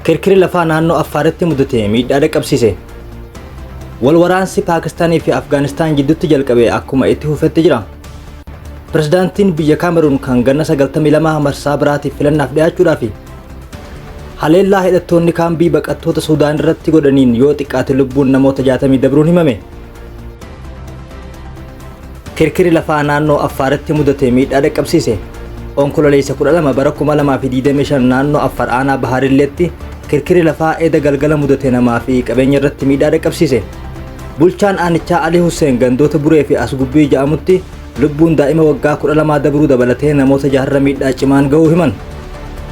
Kirkirri lafaa naannoo Affaaritti mudate miidhaa dhaqqabsiise. Wal waraansi Paakistaanii fi Afgaanistaan jidduutti jalqabe akkuma itti fufetti jira. Pirezidaantiin biyya Kaameruun kan ganna 92 marsaa biraatiif filannaaf dhiyaachuudhaafi. Haleellaa hidhattoonni kaambii baqattoota Suudaan irratti godhaniin yoo xiqqaate lubbuun namoota 60 dabruun himame. Kirkirri lafaa naannoo Affaaritti mudate miidhaa dhaqqabsiise. Onkololeessa 12 bara 2025 naannoo Affaar aanaa Bahaarilleetti kirkirri lafaa eda galgala mudate namaa fi qabeenya irratti miidhaa dhaqqabsiise. Bulchaan aanichaa Ali Hussein gandoota Buree fi Asgubbii ja'amutti lubbuun daa'ima waggaa 12 dabruu dabalatee namoota jaharra miidhaa cimaan ga'uu himan.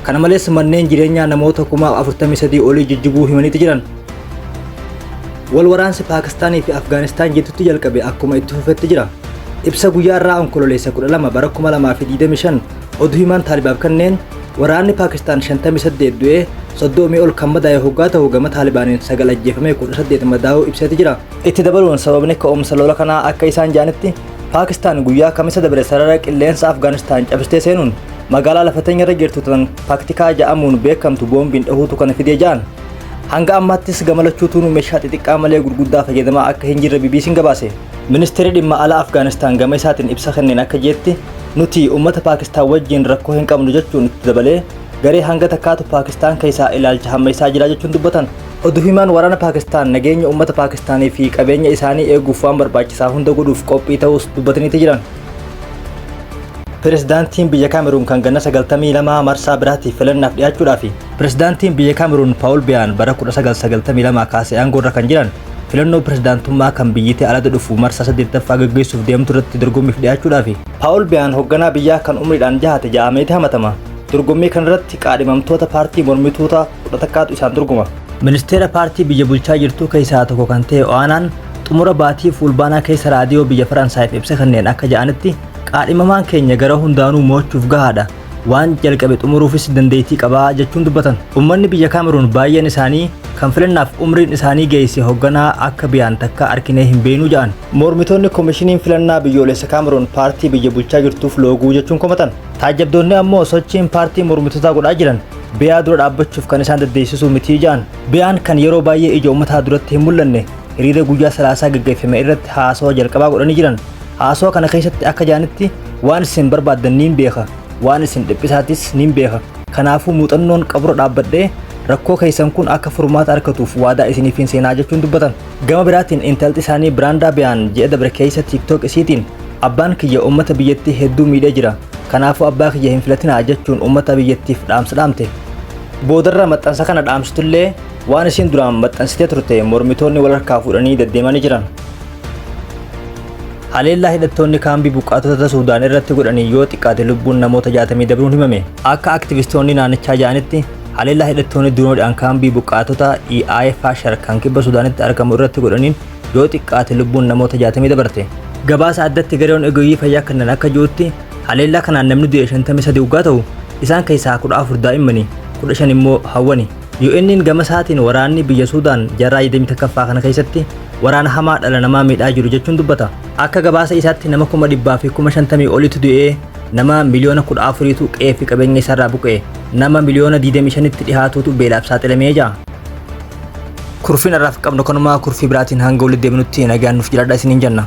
Kana malees manneen jireenyaa namoota 43,000 olii jijjiguu himaniiti jiran. Wal waraansi Paakistaanii fi Afgaanistaan jidduutti jalqabe akkuma itti fufetti jira. Ibsa guyyaa irraa Onkololeessa 12 bara 2025 oduu himaan Taalibaaf kanneen waraanni Paakistaan 58 du'ee 30 ol kan madaa'e hoggaa ta'u gama Taalibaaniin 9 ajjeefamee 18 madaa'uu ibseeti jira. Itti dabaluun sababni ka'umsa lola kanaa akka isaan ja'anitti Paakistaan guyyaa Kamisa dabre sarara qilleensa Afgaanistaan cabsitee seenuun magaalaa lafa teenyarra jirtu tan Paktikaa ja'amuun beekamtu boombiin dhahuutu kana fidee ja'an. Hanga ammaattis gama lachuutuun meeshaa xixiqqaa malee gurguddaa fayyadamaa akka hin jirre BBC'n gabaase. Ministeerri dhimma alaa Afgaanistaan gama isaatiin ibsa kenneen akka jeetti nuti uummata Paakistaan wajjin rakkoo hin qabnu jechuun itti dabalee garee hanga takkaatu Paakistaan keessaa ilaalcha hammeessaa jira jechuun dubbatan. Oduu himaan waraana Paakistaan nageenya uummata Paakistaanii fi qabeenya isaanii eeguuf waan barbaachisaa hunda godhuuf qophii ta'uus dubbataniiti jiran. Pirezidaantiin biyya Kaameruun kan ganna 92 marsaa biraatiif filannaaf dhiyaachuudhaafi. Pirezidaantiin biyya Kaameruun Paawul Biyaan bara 1992 kaasee aangoorra kan jiran filannoo pirezidaantummaa kan biyyittii alatti dhufu marsaa 8ffaa gaggeessuuf deemtu irratti dorgommiif dhiyaachuudhaafi. Paawul Biyaan hoogganaa biyyaa kan umriidhaan jahate ja'ameeti hamatama. Dorgommii kanarratti qaadhimamtoota paartii mormitoota 11tu isaan dorgoma. Ministeera paartii biyya bulchaa jirtuu keessaa tokko kan ta'e O'aanaan xumura baatii Fulbaanaa keessa raadiyoo biyya Faransaayiif ibsa kanneen akka ja'anitti qaadhimamaan keenya gara hundaanuu mo'achuuf gahaadha. Waan jalqabe xumuruufis dandeettii qabaa jechuun dubbatan. Uummanni biyya Kaameruun baay'een isaanii kan filannaaf umriin isaanii geesse hoogganaa akka Biyaan takka arkinee hin beeknu ja'an. Mormitoonni koomishiniin filannaa biyyoolessa Kaameruun paartii biyya bulchaa jirtuuf looguu jechuun komatan. Taajjabdoonni ammoo sochiin paartii mormitootaa godhaa jiran Biyaa dura dhaabbachuuf kan isaan dandeessisuu miti ja'an. Biyaan kan yeroo baay'ee ija uummataa duratti hin mul'anne hiriira guyyaa Salaasaa gaggeeffame irratti haasawa jalqabaa godhanii jiran. Haasawa kana keessatti akka ja'anitti waan isin barbaaddan niin beeka, waan isin dhiphisaatis niin beeka. Kanaafuu muuxannoon qaburra dhaabbadhee rakkoo keessan kun akka furmaata argatuuf waadaa isiniif hin seenaa jechuun dubbatan. Gama biraatiin intalti isaanii Biraandaa Biyaan ji'a dabre keessa TikTok isiitiin abbaan kiyya uummata biyyattii hedduu miidhee jira. Kanaafuu abbaa kiyya hin filatinaa jechuun uummata biyyattiif dhaamsa dhaamte. Boodarra maxxansa kana dhaamsitullee waan isiin duraan maxxansitee turte mormitoonni wal harkaa fuudhanii deddeemanii jiran. Haleellaa hidhattoonni kaambii buqqaatota Suudaan irratti godhanii yoo xiqqaate lubbuun namoota 60 dabruun himame. Akka aktivistoonni naannichaa ja'anitti haleellaa hidhattoonni dirooniidhaan kaambii buqqaatota EI Fashar kan kibba Suudaanitti argamu irratti godhaniin yoo xiqqaate lubbuun namoota 60 dabarte. Gabaasa addatti gareen ogeeyyii fayyaa kennan akka jirutti haleellaa kanaan namni du'e 53 waggaa ta'u isaan keessaa 14 daa'immani, 15 immoo hawwani. UN'n gama isaatiin waraanni biyya Suudaan jaarraa 21ffaa kana keessatti waraana hamaa dhala namaa miidhaa jiru jechuun dubbata. Akka gabaasa isaatti nama 150,000 olitu du'ee nama 14 miliyoonatu qe'ee fi qabeenya isaarraa buqqa'e, nama 25 miliyoonatti dhihaatutu beelaaf saaxilamee jira. Kurfiin har'aaf qabnu kanumaa, kurfii biraatiin hanga walitti deebinutti nagaan nuuf jiraadhaa isiniin jenna.